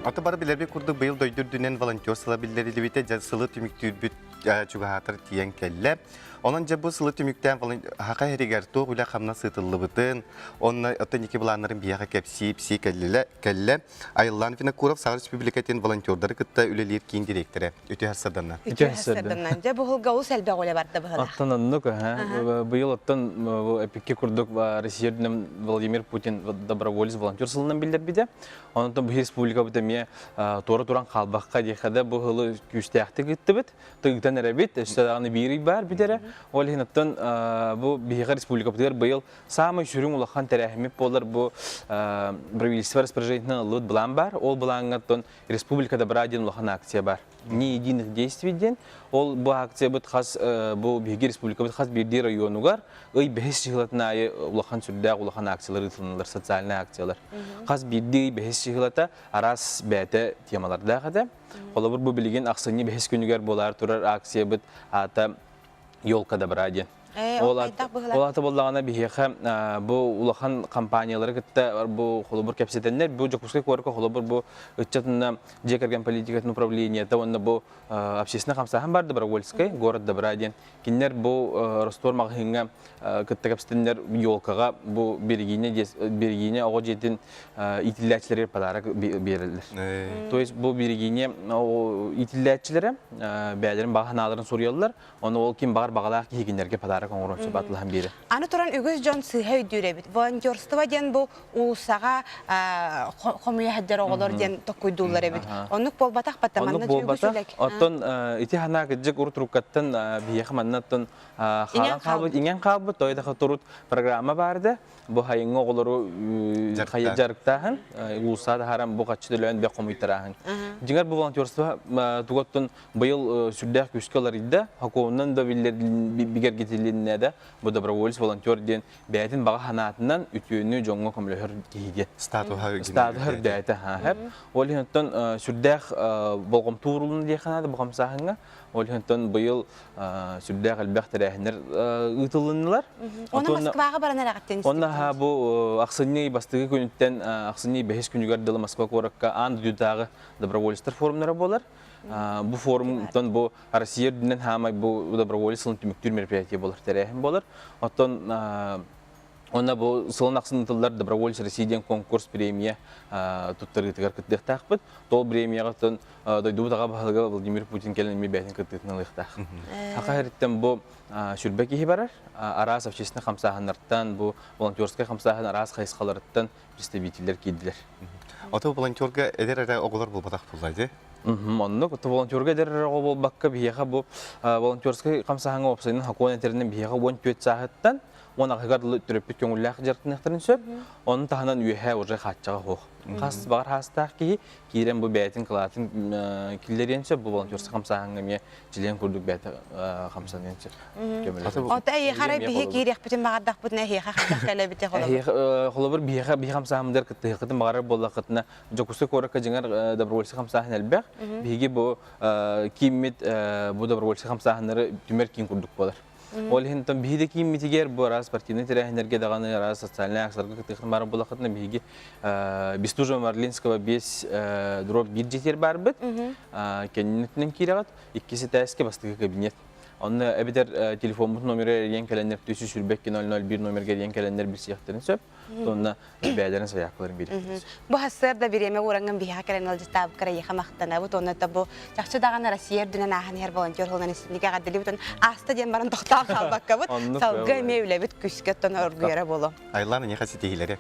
Аты бары билэрбит курдук быйыл дойду үрдүнэн волонтер сыла биллэриллибитэ, дьэ сылы түмүктүүрбүт чугаһаатар тиийэн кэллэ. Онон дьэ бу сылы түмүктээн Саха сиригэр туох үлэ-хамнас ыытыллыбытын, онно оттон ики былааннарын биһиэхэ кэпсии пси кэллэ. Айыллаан Винокуров Саха Республикатын волонтердары кытта үлэлиир киин дириэктэрэ. Үтүө сарсыарданна. Үтүө сарсыарданна. Дьэ бу сылга олус элбэх үлэ барда быһыылаах. Оттон оннук, быйыл оттон бу эпикки курдук Россия үрдүнэн Владимир Путин доброволец волонтер сылынан биллэрбитэ. Онтон бу республикабыт эмиэ туора туран хаалбакка диэхэ да бу сылы күүстээхтик ыыттыбыт. Тыытан эрэбит, өссө даҕаны биир ый баар бүтэрэ. Ол иһин оттон бу биһиэхэ республикабытыгар быйыл саамай сүрүн улахан тэрээһиммит буолар бу правительство распоряжениетынан ыллыбыт былаан баар. Ол былааҥҥа оттон Республика добра диэн улахан акция бар. Не единых действий диэн. Ол бу акциябыт хас бу биһиги республикабыт хас биирдии районугар ый бэһис чыһылатын аайы улахан сүрдээх улахан акциялар ыытылыннылар, социальнай акциялар. Хас биирдии ый бэһис чыһылата араас бэйэтэ темалардаах этэ. Холобур бу билигин ахсынньы бэһис күнүгэр буолаар турар акциябыт аата Елка добра диэн. Ол аата буоллаҕына биһиэхэ бу улахан компаниялары кытта бу холобур кэпсэтэннэр бу Дьокуускай куоракка холобур бу ыччатына дьиэ кэргэн политикатын управлениета уонна бу общественный хамсааһын бар добровольскай город добра диэн кинилэр бу Ростор маҕаһыыҥҥа кытта кэпсэтэннэр елкаҕа бу Берегиня Берегиня оҕо дьиэтин иитиллээччилэригэр подарок биэрэллэр. То есть бу Берегиня иитиллээччилэрэ бэйэлэрин баҕа санааларын суруйаллар Ону ол ким баҕар баҕалаах киһи кинилэргэ подарок оҥорон сөп атылаһан биэрэр. Аны туран үгүс дьон сыыһа өйдүүр эбит. Волонтерство диэн бу уулуссаҕа хомуйа сылдьар оҕолор диэн токкуйдууллар эбит. Оннук буолбатах бата Оннук манна буолбатах. Оттон ити ханаа кырдьык урут уруккаттан биһиэхэ манна оттон хаалан хаалбыт, иҥэн хаалбыт, той турут программа баар бу хайыҥҥы оҕолору дьарыктааһын, уулусса таһааран бу хаччы төлөөн бэх хомуйтарааһын. Дьиҥэр бу волонтерство тугаттан быйыл сүрдээх күүскэ уларыйда, хокуонунан да бигэргитилиннэ да бу доброволец волонтер диэн бэйэтин баҕа санаатынан үтүөнү дьоҥҥо көмөлөһөр киһи диэн. Статуһа Статуһа үрдээтэ. Ол иһин оттон сүрдээх болҕомто уурулунна диэххэ наада бу хамсааһыҥҥа. Ол иһин быйыл сүрдээх элбэх тэрээһиннэр ыытылыннылар. Оны Москваҕа баран эрэҕиттэн Онно бу ахсынньы бастакы күнүттэн ахсынньы бэһис күнүгэр дылы Москва куоракка аан дойдутааҕы доброволецтар форумнара буолар. Бу форумтан бу Россия үрдүнэн хаамай бу доброволец сылын түмүктүүр мероприятие буолар, тэрээһин буолар. Оттон Онно бу сылын ахсын ыытыллар Доброволец России диэн конкурс премия туттарыытыгар кыттыахтаахпыт. Тол премияҕа оттон дойдубут аҕа баһылыга Владимир Путин кэлэн эмиэ бэйэтин кыттыытын ылыахтаах. Саха сириттэн бу сүрбэ киһи барар. Араас общественнай хамсааһыннартан, бу волонтерскай хамсааһын араас хайысхаларыттан представителлэр киирдилэр. Ото волонтерга эдэр эрэ оҕолор буолбатах буолла дии. Оннук волонтерга эдэр эрэ оҕо буолбакка биһиэхэ бу волонтерскай хамсааһыҥҥа уопсайынан сокуон этэринэн биһиэхэ 14 сааһыттан уон аҕыһыгар дылы төрөппүт көҥүллээх дьарыктаныахтарын сөп. Ону таһынан үөһээ уже хааччаҕа суох. Хас баҕар хаастаах киһи киирэн бу бэйэтин кылаатын киллэриэн сөп, бу волонтерскай хамсааһыҥҥа эмиэ чилиэн курдук бэйэтэ хамсаныан сөп. Ото эйиэхэ арай биһи киириэхпитин баҕардахпытына эһиэхэ хайдах кэлэбитий холобур? Холобур биһиэхэ биһи хамсааһыммытыгар кыттыһыаххытын баҕарар буоллаххытына Дьокуускай куоракка дьиҥэр добровольцы хамсааһын элбэх. Биһиги бу кииммит бу добровольцы хамсааһыннары түмэр киин курдук буолар. Ол иһин там биһиги да кииммитигэр бу араас спортивнай тэрээһиннэргэ даҕаны араас социальнай акцияларга кыттыахтан баар буоллаххытына биһиги Бестужева Марлинского биэс дроп биир дьиэтигэр баарбыт. Кэннинэн киирэҕит. Иккис этээскэ бастакы кабинет. Онно эбэтэр телефоммут номера эрийэн кэлэннэр 322 001 номерга эрийэн кэлэннэр билсиэхтэрин сөп. Онно бэйэлэрин сайаапкаларын биэриэхтэрин сөп. Бу сарсыарда бириэмэ уураҥҥын биһиэхэ кэлэн ыалдьыттаабыккар эйиэхэ махтанабыт уонна да бу чахчы даҕаны Россия үрдүнэн ааһан иһэр волонтер сылынан истинник эҕэрдэлиибит ааста диэн баран тохтоон хаалбаккабыт салгыы эмиэ үлэбит күүскэ оттон оргуйара буолуо. Айлаан эйиэхэ ситиһиилэри.